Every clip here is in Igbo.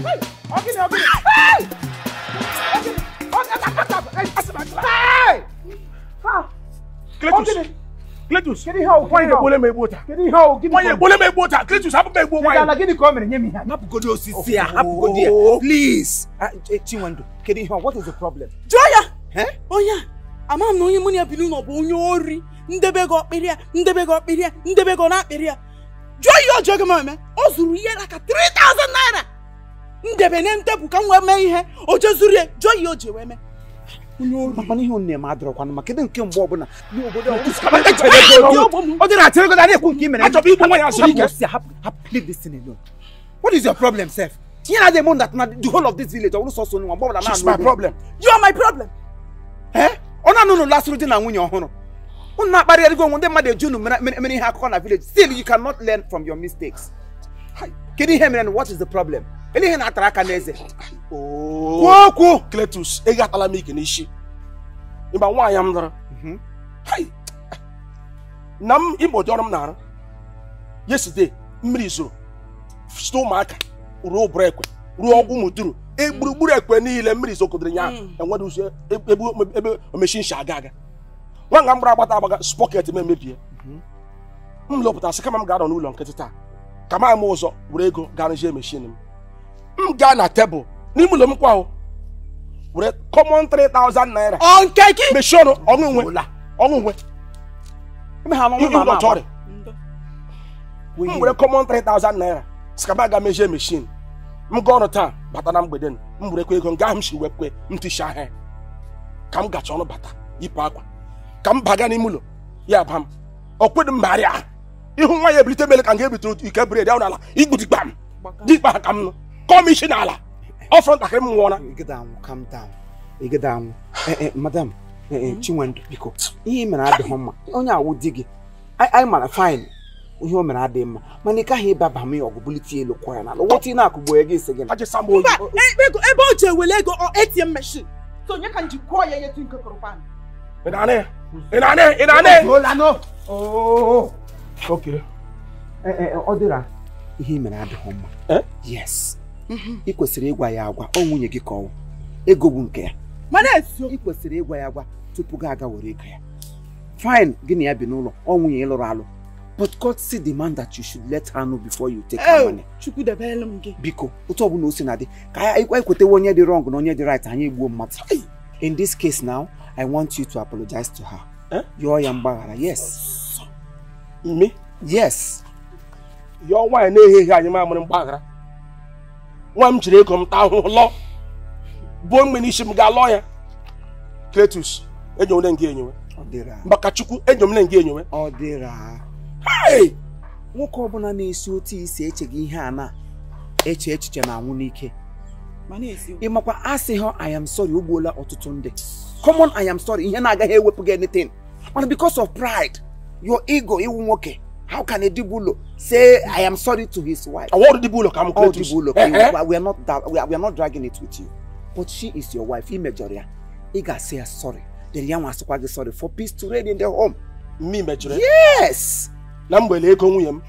Hey! Cletus! Cletus! Cletus, please. Chinwendu, what is the problem? Joya! Eh? Oh yeah. Ama m na onye mụ na ya bi n'ụlọ bụ onye ori. Ndebe go akpịrị, ndebe go akpịrị, ndebe go na akpịrị. Jụọ ihe ọjọọ gị ma eme. O zuru ihe like 3000 naira. Ndebe na ndebụ ka m wee mee ihe. O jezuru ya, jụọ ihe o ji wee mee. Mana ihe unu na-eme adọrọkwanụ ma kedu nke mgbe ọbụla n'obodo ọ dị na-atịrị ego na-ekwu nke i mere. Achọbụ igbu nwa ya asịrị ike. Leave this thing alone. What is your problem, sef? Tinye na dem that na the whole of this village ọ bụrụ sọsọ nwa mgbe ọbụla na-anụ. She's my problem. You are my problem. Eh? Ọ na-anụ ụlọ lasụrụ di na nwunye ọhụrụ. Unu na-akparịrịgo onwe ndị mmadụ eju unu mere ihe akụkọ na village. Still you cannot learn from your mistakes. Kedu ihe mere? What is the problem? Ele ihe na-atara aka n'eze. Kwuo okwu. Cletus, ego atala m ike n'isi. Ịba nwaanyị m lụrụ. Na m ịma ụdị ọrụ m na-arụ. Yesterday, mmiri zoro. Site ụmụaka ruo ụbụrụ ekwe, ruo ọgwụ mụduru. Gburugburu ekwe niile mmiri zokodoro ya. Enwere ụzọ ebe omeshi nshi aga aga. Nwa nga m gbara agbata agbaga spọket m emebie. M lọpụta sị kama m ga-anọ n'ụlọ nkịtị taa. Ka m ama ụzọ were ego gaa rụzie meshin m. M gaa na tebụl n'ime ụlọ m kwa ahụ were common 3000 naira. Ọ nke gị? Mechie ọnụ ọṅụ nwe. Ọṅụ nwe. M were common 3000 naira. Sị ka m aga mezie meshin. M gaa ọrụ taa bata na mgbede m werekwa ego nga ahụ m si wepụkwe m tisha ahịa. Ka m gacha ọrụ bata yipụ akwa. Ka m baga n'ime ụlọ ya ba m. Ọ kwedo m marịa. Ihu nwa ya ebilite mele ka m ga-ebitere ike bred ahụ n'ala igbudigba m. Dikpa ha ka m nụ. Kọọ m isi n'ala. Ọ fọrọ ntakịrị m nwụọla. Calm down. Ịgịda anwụ. Madam, Chinwendu, biko. Ihe i mere adịghị mma. Onye awụ di gị. Anyị mara fine. Ihe o mere adịghị mma. Mana ị gaghị ịbaba m ọgụ bulite elu kwọ ya n'ala. Wọta ị na-akụgbu ya gị isi gị. Mba, ebe o ji ewele ego ọ ATM machine. So onye ka m ji kwụọ ya ihe tu nke kụrụkwanụ. Ị na-anị? Ị na-anị? Ị na-anị? Okay. Ọ dịra ihe i mere adịghị mma. Yes. Ị kwesịrị ịgwa ya agwa. Ọ nwunye gị ka ọ ego bụ nke ya. Mana eziokwu. Ị kwesịrị ịgwa ya agwa tupu gị aga were ego ya. Fine, gị na ya bi n'ụlọ, ọ nwunye ịlụrụ alụ. But God still demand that you should let her know before you take her money. Chukwu debere m gị. Biko, otu ọbụla o si na dị, ka anyị kwetewe onye dị wrong na onye dị right, anyị egbuo mmadụ. In this case now, I want you to apologize to her. Yọọ ya mgbaghara. Yes. Me? Yes. Yọọ nwaanyị na-ehe ehe anyị mamịrị mgbaghara. Nwa m jiri ego m taa ahụhụ lọọ. Buo mgbe n'isi m gaa lọọ ya. Cletus, enyo m gị enyowe. Maka Chukwu, enyo m gị enyowe. Ọ dịra. Nwoke ọbụla na-esi otu isi echeghị ihe a na-eche echiche na-anwụ n'ike. Ịmakwa asị ha I am sorry o gbuola ọtụtụ ndị. Common I am sorry ihe na-agaghị ewepụ gị anything. Mana because of pride, your ego iwu nwoke, how can a dibulo say I am sorry to his wife? Award dibulo ka m Cletus. We are not dragging it with you. But she is your wife. I mejọrọ ya. Ị ga-asị ya sorry. Then ya nwa asịkwa gị sorry for peace to reign in the home. Me mejọrọ ya? Yes. Na mgbele ego nwunye m.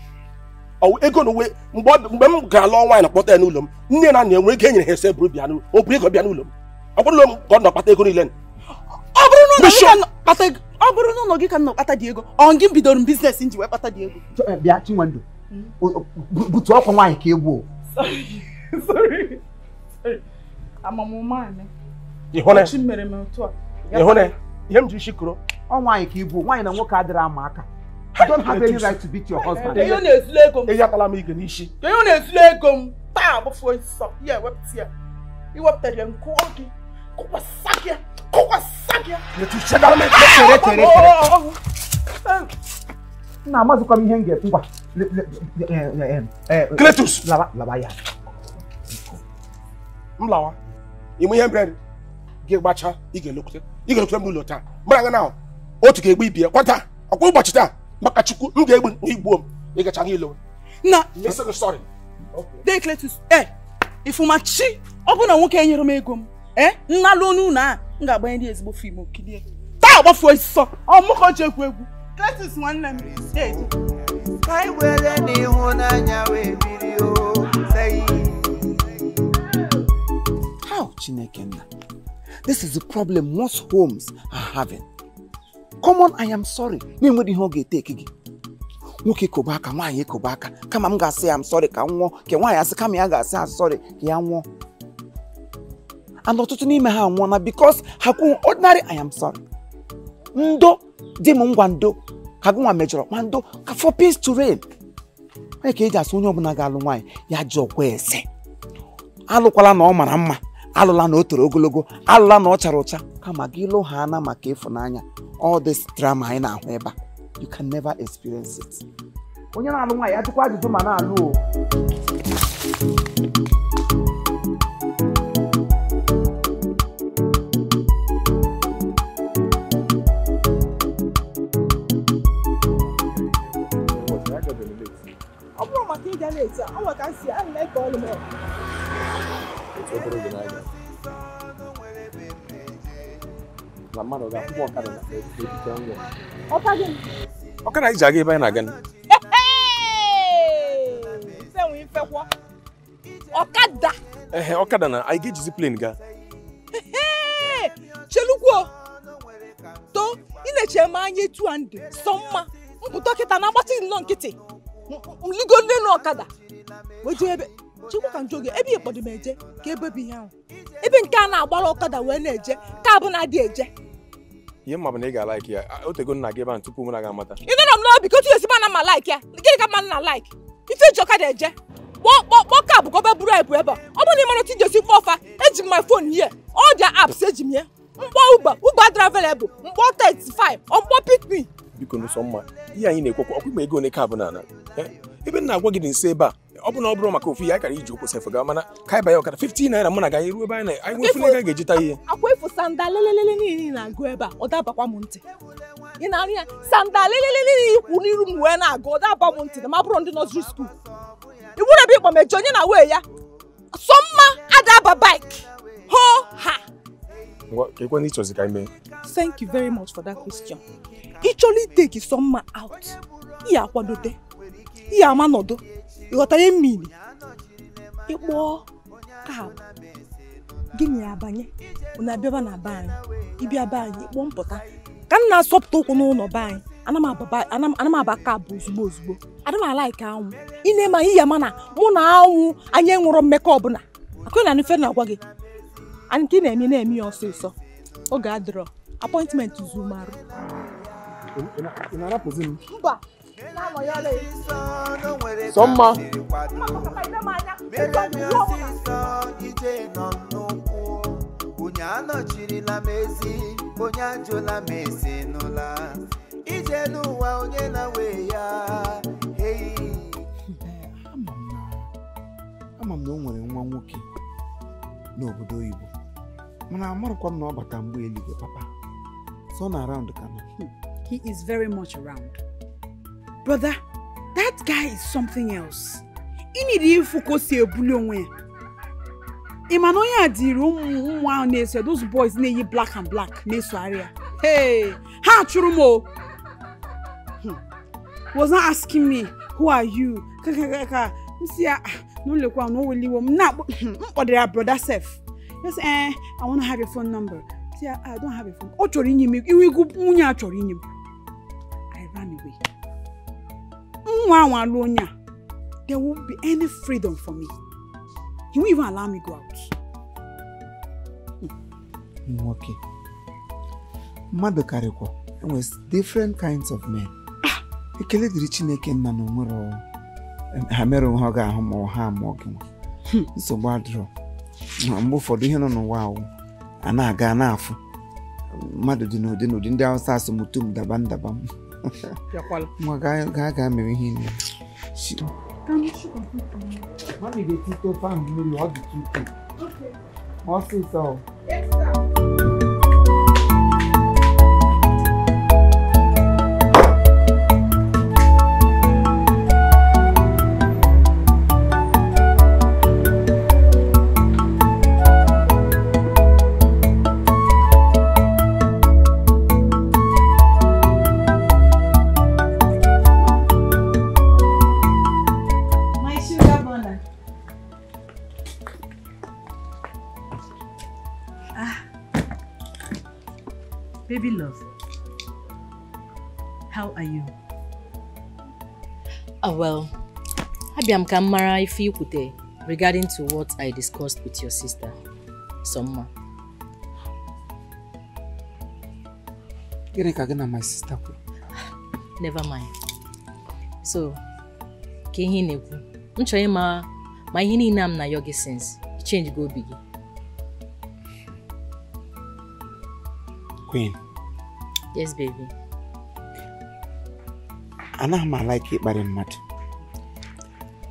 Ego na uwe mgbe m gara lụọ nwaanyị na kpọta ya n'ụlọ m, nne na nna enwe ego e nyere ha ese buru bịa n'ụlọ. O buru ego bịa n'ụlọ m. Ọ bụrụ m ka ọ nọ kpata ego niile. Ọ bụrụ n'ụlọ gị ka m nọ kpata dị ego, ọ gị bidoro m biznes m ji wee kpata dị ego. Bịa Chinwendu, butu ọkwa nwaanyị ka egwu. Sorry. Amamụma eme. Chi mere m otu a. Ịhụne, ihe m ji isi kụrụ. Ọ nwaanyị ka igbu, nwaanyị na nwoke adịrị ama aka. You don't have any right to beat your husband. Ihe na-ezulu ego m. Eyatala m ige n'isi. Ihe na-ezulu ego m. Taa agbafuo nsọ. Ya ewepụta ya. Iwepụtara ya nkụọ gị. Kụkwasa gị. Kụkwasa gị. Chere chere chere. Nna amazịkwa m ihe m ga-ekwu ngwa. Cletus. Laba ya. M lawa. Ime ihe mere gị gbacha ị ga-elokwute. Ị ga-elokwute m n'ụlọ taa. Mara nga na otu ga-egbu ibie kwata. Ọkwa ụbọchị taa. Maka Chukwu m ga-egbu igbuo m. Ị gacha n'ilo. Na sorry. Dee Cletus, Ifumachi, ọ bụ na nwoke enyere m ego m. Nnalụ n'ụlọ a, m ga-agbanye ndị ezigbo fim okilie. Taa agbafuo nsọ. Ọ mụ ka o ji egwu egwu. Cletus nwanne m. Ka anyị were n'ịhụnanya wee biri o. This is the problem most homes are having. Come on, I am sorry. Na-enweghị ihe ọ ga-eteki gị. Nwoke koba aka, nwaanyị koba aka. Kama m ga-asị I'm sorry ka m nwụọ, ka nwaanyị asị kama ya ga-asị I'm sorry ka ya nwụọ. And ọtụtụ n'ime ha anwụọ na because ha kwuo ordinary I am sorry. Ndo di m ngwa ndo ka gị nwa mejọrọ ma ndo ka for peace to reign. Onye ka eji asị onye ọbụla ga-alụ nwaanyị ya jụọkwa ese. Alụkwala na ọ mara mma, alụla na o toro ogologo, alụla na ọ chara ụcha, kama gị lụ ha ana maka ịfụnanya. All this drama anyị na-ahụ ebe a, you can never experience it. Onye na-alụ nwaanyị ya jụkwa ajụjụ ma na-alụ o. Ọ bụrụ maka ịga na-eti a, ọ nwere ka m si ana m eke ọlụ m. Ọkada iji aga ebe anyị na-aga. Ọkada. Ehe, ọkada na anyị ga-ejizi plane gaa. Chelukwu to ị na-eche m anya etu a ndị sọ mma mpụta kịta na-agbatị nnọọ nkịtị ligo n'elu ọkada wee jee ebe chekwa ka njọ gị ebe ịkpọdụ m eje ka ebe bụ ihe ahụ ebe nke a na-agbara ọkada wee na-eje ka abụ na-adị eje. Ihe mma bụ na ị ga-alaiki ya, otego nna gị ebe ahụ tupu mụ na gị amata. Ị nọrọ m n'obi ka otu esi na ma like ya, gịnị ka mma na like ife eji ọkada eje kpọọ ka bụ ka ọ bụrụ ebu ebe a. Ọ bụrụ na ị mara otu iji esi kpọọ fa, eji m my phone here, all their apps eji m ya mkpọ Uber, Uber travel bụ mkpọ 35 ọ mkpọ pick me. Biko n'ụsọ mma ihe anyị na-ekwekwa ọkwa ego ole ka bụ n'ala ebe m na-agwa gị dị nso ebe a. Ọ bụ na ọ bụrụ maka ofu ya anyị kara iji ụkwụ sef gaa, mana ka anyị banye ọkada 15 naira mụ na gị anyị ruo ebe anyị na anyị nwee ego ga-ejita ihe. Akwa efu sanda lelelele niile na-agụ ebe a, ọ dabakwa m ntị. Ị na-arụ ya sanda lelelele ikwu n'iru m wee na-agụ, ọ daba m ntị na ma bụrụ ndị nọziri skuul. Iwuru ebe ịkpọ m eje onye na wee ya sọ mma adaba bike ho ha. Ngwa ka ekwe na ịchọzi ka anyị mee. Thank you very much for that question. Ị chọrọ iteki sọ mma out, ihe akwadote, ihe ama nọdụ. Ịghọta ihe mmiri ịkpọọ kab gịnị abanye unu abịaba na be anyị, ịbịa be anyị ịkpọọ mpụta ka m na-asọpụta ụkwụ n'ụlọ be anyị. Ana m aba kab ozugbo ozugbo, ana m alaiki anwụ. Ị na-eme anyị ya mana mụ na anwụ anyị enwero mmekọ ọbụla. Akụ na ife na-agwa gị anyị ka ị na-eme na-eme ya ọsịsọ oge adịrọ apọịntmentị zuru m arụ. Mba. Sọmma. Onye anọchirila m ezi, onye ajụla m ezinụla, ije n'ụwa onye na-nwe ya. Ama m na o nwere nwa nwoke n'obodo oyibo, mana amarụkwa m na ọ bata mgbe eluigwe papa. So na around ka na. He is very much around. Brother, that guy is something else. Ị need ịfụ ka o si ebuli onwe ya. Ị ma na onye a dịrị ụmụ ahụ na-eso, those boys na-eyi black and black na-esogharị ya. Hey, ha chụrụ m o. Was not asking me, who are you? Kaka. M si ya, n'ụlọkwa na o weliwo m na m kpọdara ya brother sef. Yes, I want to have your phone number. Si ya, I don't have a phone. Ọ chọrọ inye m iwu igwu nwunye a chọrọ inye m. I ran away. Nwa anwa alụ onye a, there won't be any freedom for me. He won't even allow me go out. Nwoke, mmadụ karịkwa, enwere different kinds of men. Ekele dịrị Chineke nna na onwere ha mere onwe ha ga-ahụ ma ọ ha mụọ gị nwa. Nsogbu adịrọ. Ma mgbe ụfọdụ ihe nọ n'ụwa ahụ a na-aga na-afụ mmadụ dị n'ụdị n'ụdị ndị Hausa asị mutum daba ndaba m. Nwa gaa gaa mere ihe nne. Mami ga-etite ofe ahụ mmiri ọ dị tupu. Ọsịsọ. Baby love, how are you? Oh, well, abịa m ka m mara ife ikwute regarding to what I discussed with your sister, Somma. Gịnị ka gị na my sister kwuru? Never mind. So, ka ihe ị na-ekwu, m chọrọ ịma ma ihe niile m na-ayọ gị since, i change go obi gị. Queen. Yes, baby. Anaghị m alike ịkparị mmadụ.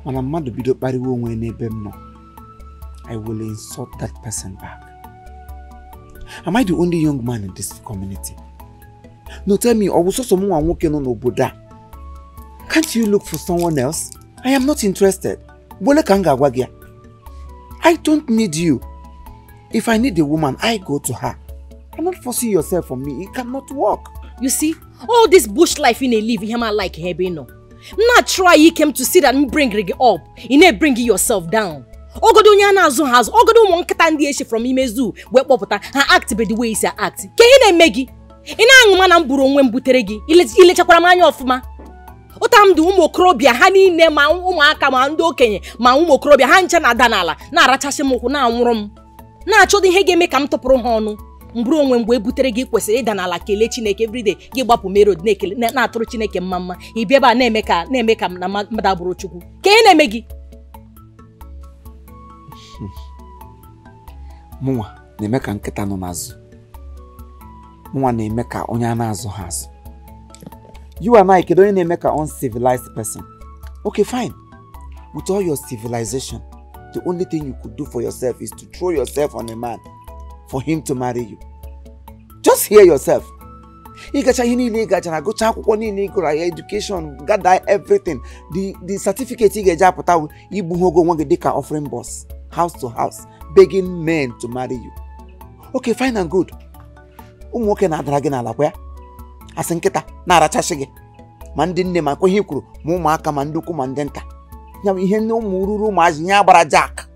Mana mmadụ bido kparịwa onwe n'ebe m nọ, I will insult that person back. Am I the only young man in this community? No, tell me, ọ bụ sọsọ mụ nwa nwoke nọ n'obodo a? Can't you look for someone else? I am not interested. Gbole ka m ga-agwa gị ya. I don't need you. If I need a woman, I go to her. I'm not forcing yourself on me. It cannot work. You see, all this bush life in a live, him I like here, no. Not try you came to see that me bring gị up. You na bring yourself down. Ogodo onye na-azụ ha azụ, ogodo ụmụ nkịta ndị eshi from ime zoo wee kpọpụta ha act be the way isi act. Ka ihe na-eme gị? Ị na-aṅụ mana m buru onwe m butere gị. Ilechakwara m anya ọfụma. Ụta m dị ụmụ okorobịa ha niile ma ụmụaka ma ndị okenye ma ụmụ okorobịa ha ncha na-ada n'ala na-arachasị m ụkwụ na-anwụrụ m. Na-achọdo ihe ga-eme ka m tụpụrụ ha ọnụ. Mbụrụ onwe mgbe e butere gị kwesịrị ịda n'ala kelee Chineke everyday gị gbapụ merod na-ekele na-atụrụ Chineke mma mma. Ị bịa ebe a na-eme ka na mmadụ abụrụ Chukwu. Ka ihe na-eme gị? Mụnwa na-eme ka nkịta nọ n'azụ. Mụnwa na-eme ka onye a na-azụ ha azụ. You and I kedu onye na-eme ka uncivilized person? Okay, fine. With all your civilization, the only thing you could do for yourself is to throw yourself on a man for him to marry you. Just hear yourself. Ị gacha ihe niile ị gachara, gụchaa akwụkwọ niile ị gụrụ, ya education, gather everything. The certificate ị ga-eji apụta igbu ogo onwe gị dịka offering boss, house to house, begging men to marry you. Okay, fine and good. Ụmụ nwoke na-adara gị n'ala kwa ya. Asị nkịta na-arachasị gị. Ma ndị nne ma ihe kwuru, ma ụmụaka ma ndị ukwu ma ndị nta. Ya bụ ihe ụmụ ruru ụmụazị ihe agbara jack.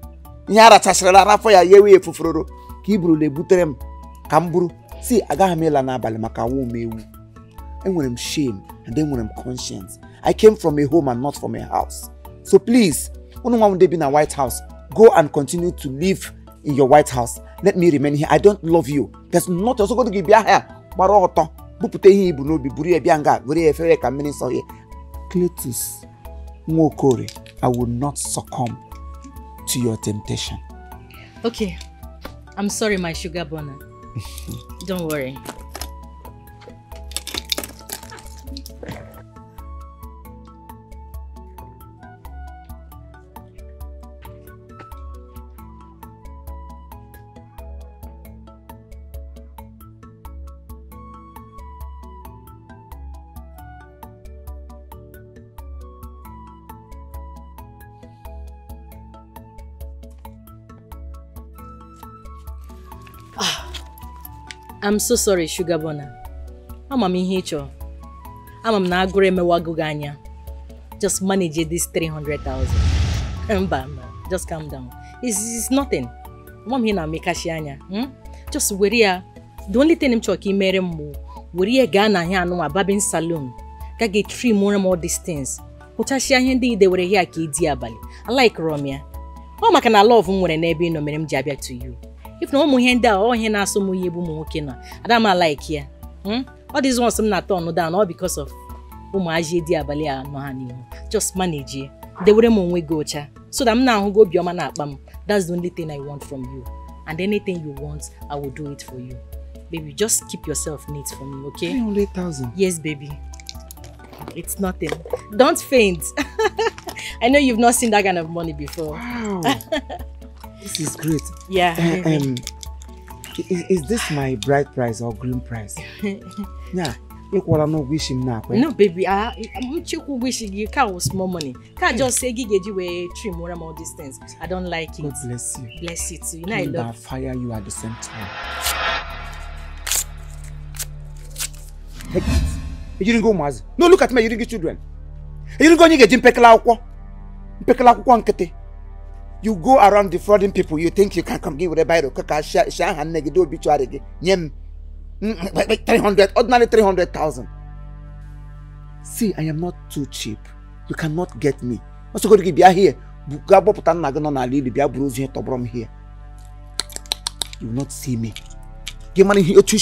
Ihe arachasịrịla n'afọ ya ya ewe efufuroro. Ka i burula ebutere m ka m buru si agaghị m ịla n'abalị maka awụ m ewu. Enwere m shame and enwere m conscience. I came from a home and not from a house. So please, unu nwa ndị bi na White House, go and continue to live in your White House. Let me remain here. I don't love you. There's not ọsọgodo gị bịa ha gbara ọtọ bupụta ihe ibu n'obi buru ya bịa nga were ya efere ka mmiri nsọ ya. Cletus Nwokore, I will not succumb to your temptation. Okay. I'm sorry, my sugar burner. Don't worry. I'm so sorry, Sugar Burner. Ama m ihe ị chọrọ. Ama m na agụrụ emewago gị anya. Just manage this 300,000. Mba, mba. Just calm down. It's nothing. Ama m ihe na-amekashi anya. Just were ya. The only thing m chọrọ ka ị mere m bụ were ya gaa na ahịa anụnwa barbing salon. Ka ga trim more all these things. Kpụchasịa ihe ndị i dewere here ka ị di abalị. I like rom ya. Ọ maka na love m nwere n'ebe ị nọ mere m ji abịa to you. If no ụmụ ihe ndị a ọ ihe na-asụ m ihe bụ ụmụ nwoke nọ ada m like ya. All these ones m na-turn down all because of ụmụ ajị dị abalị a nọ ha n'ihu. Just manage dewere m onwe gị ọcha so that m na-ahụ gị obiọma na-akpa m. That's the only thing I want from you, and anything you want I will do it for you. Baby, just keep yourself neat for me, okay? 300,000. Yes, baby. It's nothing. Don't faint. I know you've not seen that kind of money before. Wow. This is great. Yeah. Is this my bride price or groom price? Yeah. No, baby. I'm wishing you can't with small money. Can't just say gigi we trim more all these things. I don't like it. God bless you. Bless you too. You know I love. Fire you at the same time. You didn't go, Maz. No, look at me. You didn't get children. You didn't go. You get Jim. You go around defrauding people. You think you can come give with a Bible. 300, ordinary 300,000. See, I am not too cheap. You cannot get me. Also, go to be here. Here. You will not see me. Give money here. Here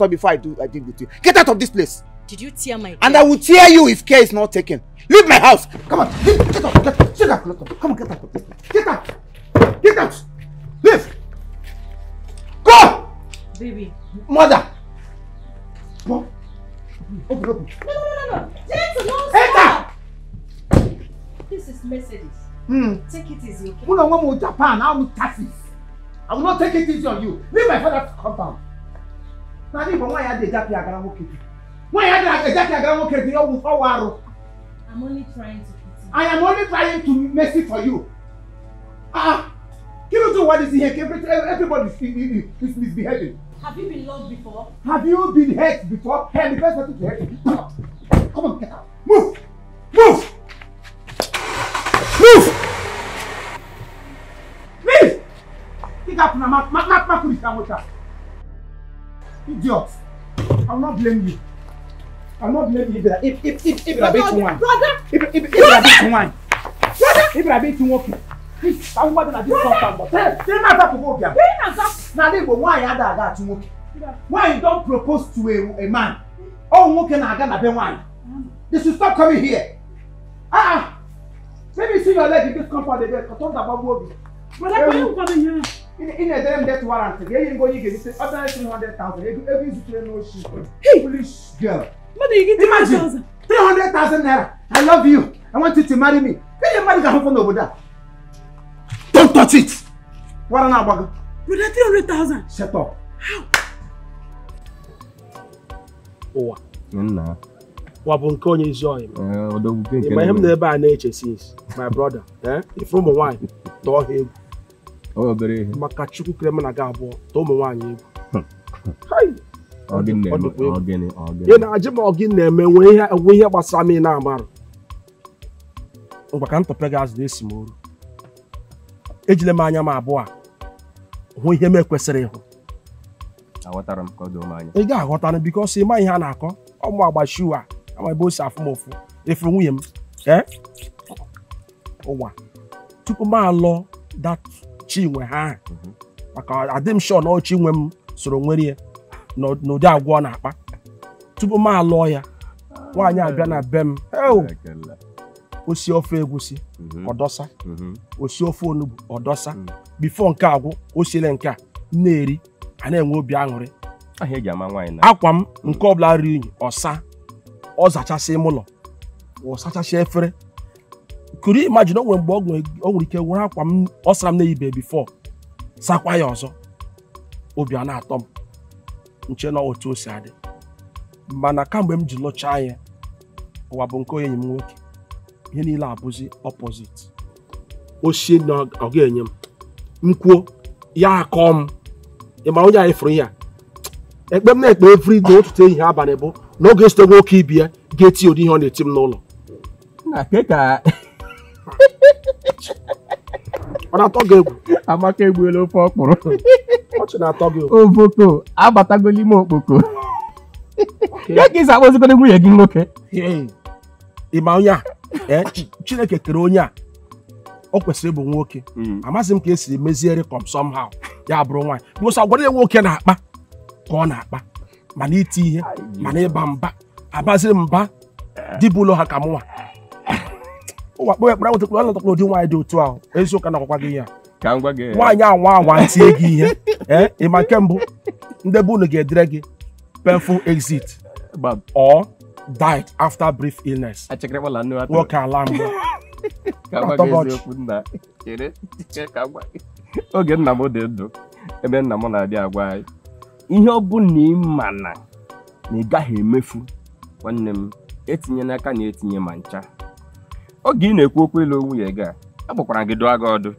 before I deal with you. Get out of this place. Did you tear my hair? And I will tear you if care is not taken. Leave my house. Come on. Get out. Get out. Come on, get out of this place. Get out. Get out. Leave. Go. Baby. Mother. Go. Open, open. No. Gentle, no, stop. Enter. This is Mercedes. Take it easy, okay? Japan, I'm taxis. I will not take it easy on you. Leave my father's compound. Why I'm only trying to pity. I am only trying to mercy for you. Ah, can you do what is here? Everybody is misbehaving. Have you been loved before? Have you been hurt before? Hey, the first person to hurt you. Come on, get out. Move! Move! Move! Leave! Pick up now, idiot. I will not blame you. I will not blame you if I why you don't propose to a man? Oh, they should stop coming here. Ah, maybe see your leg in this compound again. Brother, why you coming here? In a damn death warrant, you go, you get ordinary 300,000. Every situation, hey, foolish girl. Mother, you get imagine 300,000 naira. I love you. I want you to marry me. Can you marry the over there? Don't touch it. What an hour. Brother, 300,000. Shut up. How? Oh, no. My brother, eh? If from wine, don't him. Oh, very. Makachuku Kremana Tomo wine. Hi. We have Sami now, man. Obakanto Pegas this more. Ejile ma abụọ hụ ihe m ekwesịrị ịhụ. Aghọtara m ka ọ doo m anya. Ị ga-aghọta because ịma ihe a na-akọ ọmụ agbashiwa ama ebe o si afụ m ụfụ efere nwunye m ụwa tupu m alụ that Chinwe ha maka adị m sure na ọ Chinwe m soro nwere ya n'ụdị agwọ ọ na-akpa tupu m alụọ ya nwaanyị abịa na be m osi ofe egusi ọdọsa osi ofe onugbu ọdọsa bifo nke agwụ osiele nke a na-eri a na-enwe obi aṅụrị akwa m nke ọbụla riri unyi ọsa ọ zachasị ime ụlọ ọ sachasị efere kuru imagine o nwere mgbe ọ nwere ike were akwa m ọ sara m na-eyibe bifo sakwa ya ọzọ obi a na-atọ m nche na otu o si adị mana kamgbe m ji lụchaa ya ụwa bụ nke onye enyi m nwoke ihe niile abụzi opposite osie na ọ ga-enye m nkwuo ya akọ m ịma onye anyị fụrụ ihe a ekpe m na-ekpe every day ụtụtụ ehihie abalị bụ na oge esite nwoke ibi ya ga-eti ụdị ihe ọ na-eti m n'ụlọ ọ na-atọ gị egwu Amaka egbuola ofe ọkpụrụ ọchị na-atọ gị egwu ovoko abatagolo ime okpoko ya ka isi akpọzikwana nwunye gị nwoke ịma onye a Chineke kere onye a ọ kwesịrị ịbụ nwoke amasị m ka esiri meziere kom somehow ya bụrụ nwaanyị because agwara ya nwoke na-akpa ka ọ na-akpa mana iti ihe mana ịba mba abaziri mba dibụ ụlọ ha ka mụnwa ụwa kpọọ ekpere nwetakwa ọlọtakwa ụdị nwaanyị dị otu ahụ eziokwu na-akwakwa gị ya nwaanyị anwa anwa tie gị ihe ịma nke mbụ ndị be unu ga-edere gị painful exit or died after brief illness. Nwoke ala mbụ oge nna m dị ndụ ebe nna m na-adị agwa anyị ihe ọ bụ na ị ma na ị gaghị emefu nwanne m etinye n'aka na etinye ma ncha oge ị na-ekwu okwu ịlụ nwunye gị a agbakwara gị dụọ gị ọdụ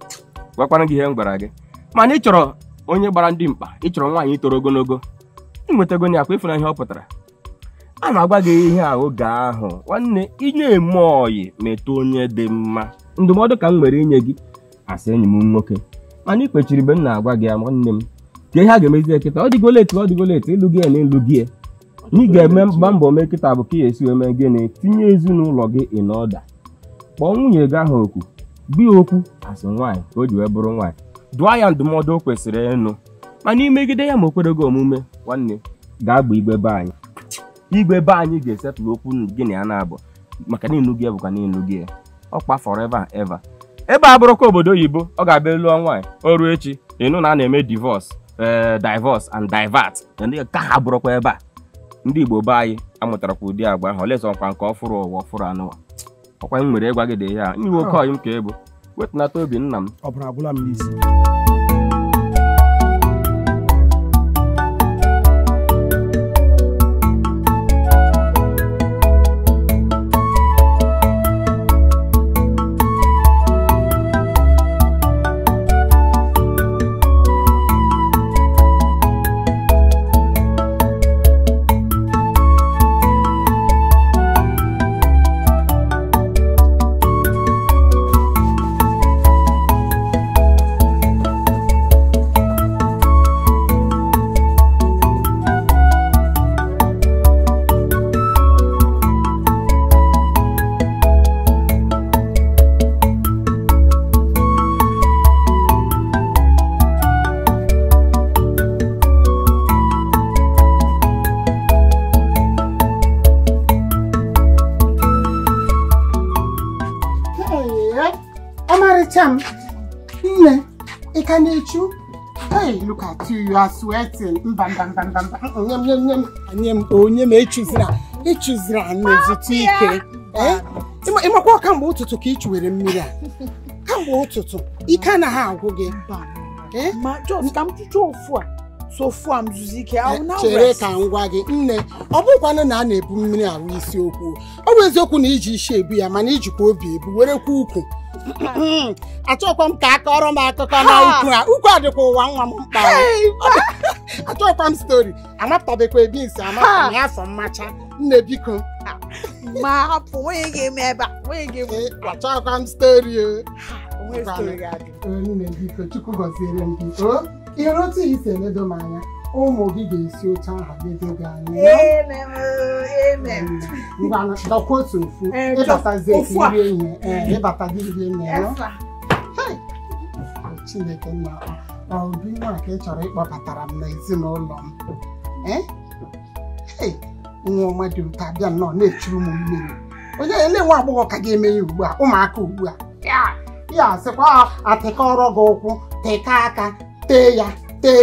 gwakwara gị ihe m gwara gị mana ị chọrọ onye gbara ndị mkpa ị chọrọ nwaanyị toro ogologo ịnwetago ya akwa ịfụna ihe ọ pụtara a na-agwa gị ihe a oge ahụ nwanne ị na-eme ọyị metụ onye dị mma ndụmọdụ ka m nwere inye gị asị enyi m nwoke mana ị kwechiri mgbe m na-agwa gị ya nwanne m Ka ihe a ga-emezi kịta ọ dịgo late ịlụ gị na ịlụ gị na ị ga-eme mgba mbọ mee kịta bụ ka ị esi eme gịnị tinye ezinụlọ gị in order. Kpọọ nwunye gị ahụ oku gwa ya okwu asị nwaanyị ka o ji wee bụrụ nwaanyị dụọ ya ndụmọdụ o kwesịrị ịnụ mana imegide ya ma o kwere gị omume nwanne ga-agba igwe be anyị igwe be anyị ga-esepụrụ okwu gị na ya na-abụ maka na ịnụ gị bụkwa na ịnụ gị ọkpa forever and ever. Ebe a bụrụkwa obodo oyibo ọ ga-abịa lụọ nwaanyị o ruo echi ịnụ na a na-eme divorce divorce and divert ndị ka ha bụrụkwa ebe a ndị Igbo be anyị amụtarakwa ụdị agwa ahụ olesọkwa nke ọfụrụ ụwa ọfụrụ anụwa ọkwa m nwere ịgwa gị dị ya nyiwe oke ọyị m ka ebu wetunata obi nna m ọ bụrụ agwụla m n'isi. Nne, ị ka na-echu? Hey, look at you, you are sweating. Mba, mba, mba, mba, mba. Nye m, onye m echuzira. Echuzira n'ezute ike. Eh? Ịmakwa kamgbe ụtụtụ ka ị chuwere mmiri a. Kamgbe ụtụtụ, ike anaghị agwụ gị. Eh? Ma just ka m chuchu ofu a. So ofu a m zuzu ike. I will now Chere rest. ka m gwa gị, nne, ọ bụkwanụ na a na-ebu mmiri ahụ isiokwu. Ọ bụ eziokwu na iji isi ebu ya, mana ijikwa obi ebu, werekwa ukwu. Achọkwa m ka a kọrọ m akụkọ na ukwu a. Ukwu a dịkwa ụwa nwa m mkpa. Achọkwa m stori. Amapụtabekwa ebi nsi amapụta ya afọ mmacha. Nne biko. Ma hapụ onye ga-eme ebe a. Onye ga-eme. Achọkwa m stori o. Onwe stori ga-adị. Nne biko, Chukwu gọziere m gị. O, ihe otu i si eledo m anya, ụmụ gị ga-esi otu ahụ ledo gị anya. Amen. Amen. Ngwa dọkwa otu ofu. Ịbatazie ka irie ihe. Ịbata gị rie nne ya. Chineke nna ọ bụ nwa ka ị chọrọ ịkpọbatara m n'ezinụlọ m. Nwa ọma dị ụtọ abịa nnọọ na-echuru m mmiri. Onye ele nwa agbọghọ ka ga-eme ya ugbu a, ụmụaka ugbu a. Ya asịkwa atịkọrọ gị ụkwụ, teka aka, tee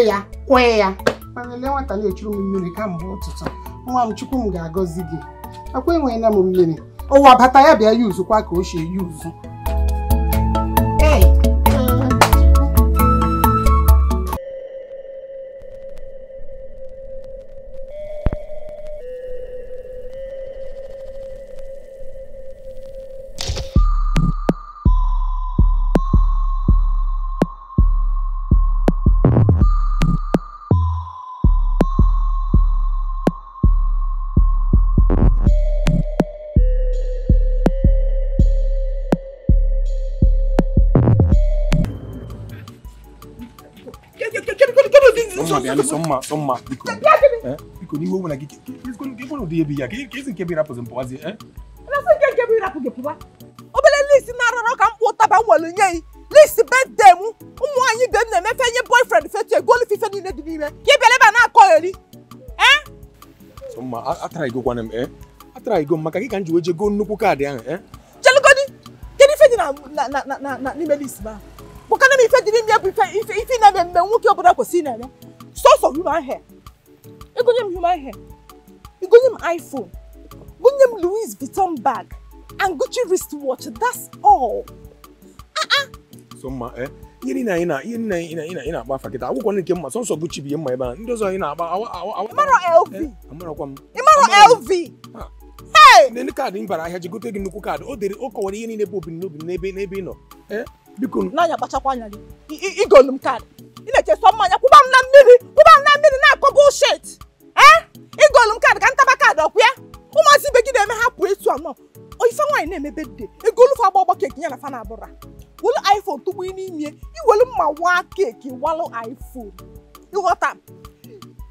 ya, kwee ya. Mana ele nwata na-echuru m mmiri kamgbe ụtụtụ. Nwa m, Chukwu m ga-agọzi gị. Akwa enweela m mmiri. Ụwa bata ya bịa yuzukwa ka o si eyuzu. Sọmma, biko. Biko n'iwe ọbụla gị ụdị ebe ya ka ezi nke bụ ịrapụzi mpụwazi. Nke bụ ịrapụ gị pụba. Obere list na-arọrọ ka mkpụ ụtaba m nwere nye list birthday m ụmụ nwaanyị ibe m na-emefe nye boyfriend fetu egolu fife niile dị n'ime ka ị bịara ebe a na-akọgheri. Sọmma, atara igo kwana m atara igo m maka gị ka m ji wee jee goo nnukwu kaadị ahụ. Chelugodi, kedu ife dị n'ime list m ahụ? Bụkana m ife dị n'ime bụ ife na-eme mme nwoke ọbụla kwesịrị na-eme. Source of human hair. Igonye m human hair. Igonye m iPhone. Igonye m Louis Vuitton bag and Gucci wristwatch. That's all. So ma ihe niile anyị na ihe niile ị na-agba afa kịta akwụkwọ nke mma sọnsọ Gucci bụ ihe mma ebe a ndị ọzọ anyị na-agba Ịmara LV. Amarakwa m. Ịmara LV. Hey! Ndị kaadị m bara ahịa ji gote gị nnukwu kaadị o dere o kọwara ihe niile bụ obi n'obi n'ebe ị nọ. Biko n'anya kpachakwa anya gị. Igolu m kaadị. Ị na-eche sọ mmanya kwụba m na mmiri na-akọ bullshit. Igolu m kaadị ka ntaba kaadị ọkwụ ya. Ụmụazị ibe gị na-eme ha pụọ etu anọ. Ife nwaanyị na-eme birthday egolu fa agba ọgbọ keeki ya na fa na-abụra. Welu iPhone tụgbu n'ime iwelu mma waa keeki walụ iPhone. Ịghọta?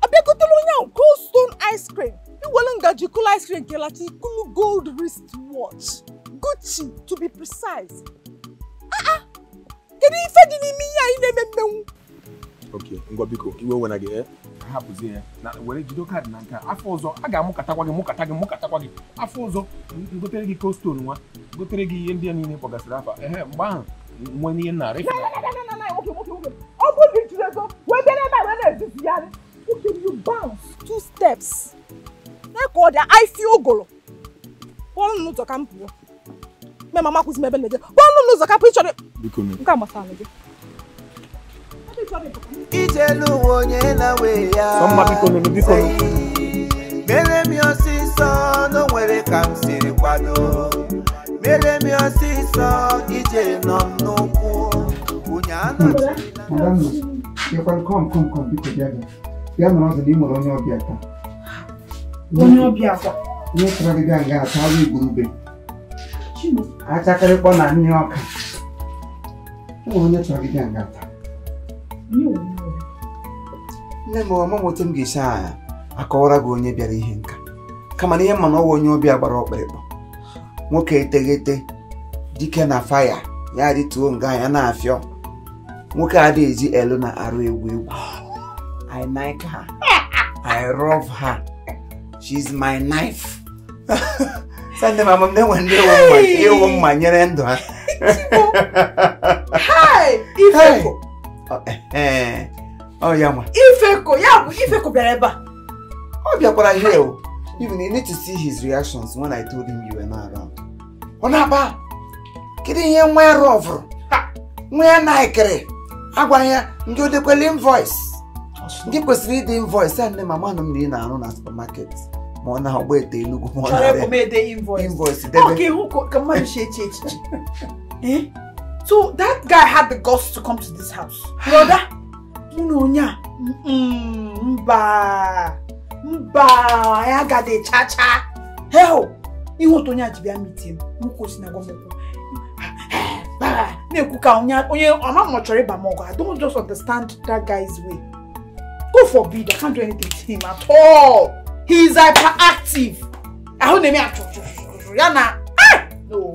Abịagotela onye ahụ Cold Stone ice cream. Iwelu ngaji kulu ice cream kelachi kulu gold wrist watch. Gucci to be precise. Ah ah. Kedu ife dị n'ime ihe anyị na-eme mmenwu? Okay, ngwa biko, iwe wena gị hapụzie ya. Na were jido kaadị na nke a. Afọ ọzọ a ga-amụkatakwa gị mụkatakwa gị. Afọ ọzọ ngotere gị Cold Stone nwa, gotere gị ihe ndị a niile kpọgasịrị afa. Ehe, mgbe ahụ nwe ihe narị. Ọ bụrụ na ijiri ego wee bịa n'ebe a wee na-ezuzigharị. Okay, you bounce 2 steps. Na ka ọ dị ifi ogolo. Pụọnụ n'ụzọ ka m pụọ. Mee mama kwụsị m ebe na-eje. Pụọnụ n'ụzọ ka m pụọ ịchọrọ. Biko nụ. Nke a gbasara gị. Ijelu onye na-we ya. Sọmma biko nụ, biko nụ. Mere m ọsịsọ na o nwere ka m siri kwado. Mere m ọsịsọ ije nọ m n'ụkwụ. Onye anọchila. Come, biko bịa bịa. Bịa nọrọ ọdụ na ị nwere onye ọbịa taa. Onye ọbịa kwa? Ihe tọrọ gị bịa nga ata arụ igurube. Achakịrịkpọ na nri ọka. E nwere onye tọrọ gị bịa nga taa. Nne m ọma m otu m ga-esi akọwara gị onye bịara ihe nka. Kama na ihe mma na ọwa onye ọbịa gbara ọkpịrịkpọ. Nwoke eteghete, dike na faya, ya rituo nga ya na-afịọ. Nwoke adịghị eji elu na arụ egwu egwu. I like her. I love her. She's my knife. Sande mama m na-enwe ndị ewu mma nyere ndụ ha. Hi, Ifeko. Oh, ya nwa. Ifeko, ya bụ Ifeko bịara ebe a. Ọ bịakwara here o. Even you need to see his reactions when I told him you were not around. Ọ na-aba. Kedu ihe nwa ya rọvụrụ? Nwa ya naikere. Agwara ya ndị odekwele invoice. Ndị kwesịrị ịdị invoice a nne mama nụ m na ị na-arụ na supermarket. Ma ọ na-agba ete Enugu ma ọ na-arịa invoice debe. Okay, hụ ka mmadụ si eche echiche. So that guy had the guts to come to this house. Brother, mụ na onye a mba mba ya agadi chacha. Hell, ihe otu onye a ji bịa meet m nwoke osi na gwa m okwu. Na-ekwu ka onye ọma m chọrọ ịba m ọgụ. I don't just understand that guy's way. God forbid, I can't do anything to him at all. He is hyperactive. I hold him na. No.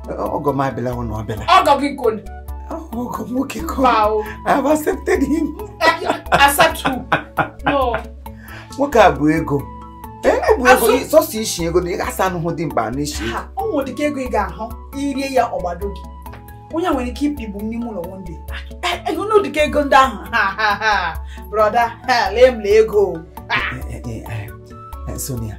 Ọgọ m abịala ụnụ ọbịala. Ọgọ gị kone. Ọgọ m nwoke kone. I have accepted him. Accept who? No. Nwoke a bụ ego. Ọ bụ ego sọsọ ishi ego na ị ga-asa anụhụ dị mkpa n'isi ego. O nwere ike ego ị ga-ahụ irie ya ọgbado gị. Onye nwere ike ịpịgbu m n'ime ụlọ one day. Ego n'ụdịka ego ndị ahụ. Brother, lee m lee ego. Sonia,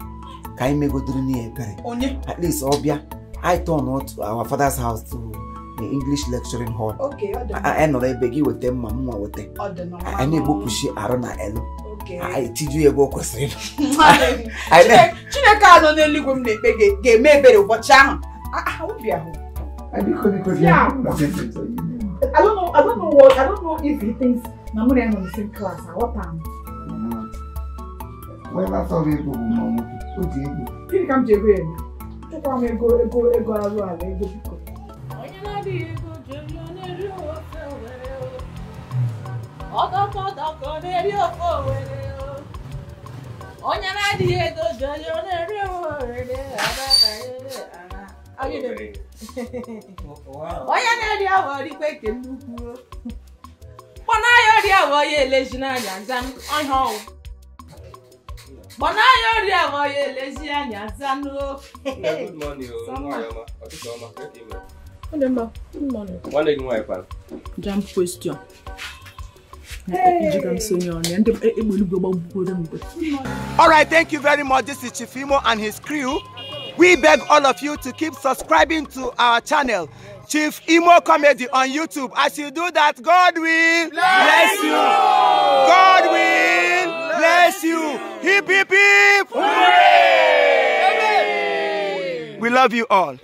ka anyị megodoro n'ihe ebere. Onye? At least ọ bịa, I turn out our father's house to the English lecturing hall. Okay, ọ dị mma. Anyị nọrọ ebe gị weta mma mma weta. Ọ dị mma. Anyị na-egbopụchi arụ na elu. Okay. Anyị tiju ebe o kwesịrị ịnọ. Chineke anọ n'eluigwe m na-ekpe ga-eme ebere ụbọchị ahụ. Obi ahụ. I don't know if he thinks na mụ na ya nọ the same class. Aghọta m. Well, that's all ego bụ mma nwoke. O ji ego. Gịnị ka m ji ego eme? Chekwa m ego ego ego arụ ala ego biko. Onye na-adịghị ego jeri ọ na-eri ofe Owere o. Ọdọkọdọkọ na-eri ofe Owere o. Onye na-adịghị ego jeri ọ na-eri Owere. Onye na-eri awọ rikwa eke nnukwu o. Kpọnaya ori awọ ya elezi n'anya zanụ ọhịa ọwụ. Kpọnaya ori awọ ya elezi anya zanụ o. Good morning o. Ọtụtụ ọma, ka ị mere? Good morning. Nwanne gị nwaanyị kwanụ? Jam question. All right, thank you very much. This is Chief Imo and his crew. We beg all of you to keep subscribing to our channel, Chief Imo Comedy on YouTube. As you do that, God will bless you. God will bless you. Hip, hip, hip. Hooray! We love you all.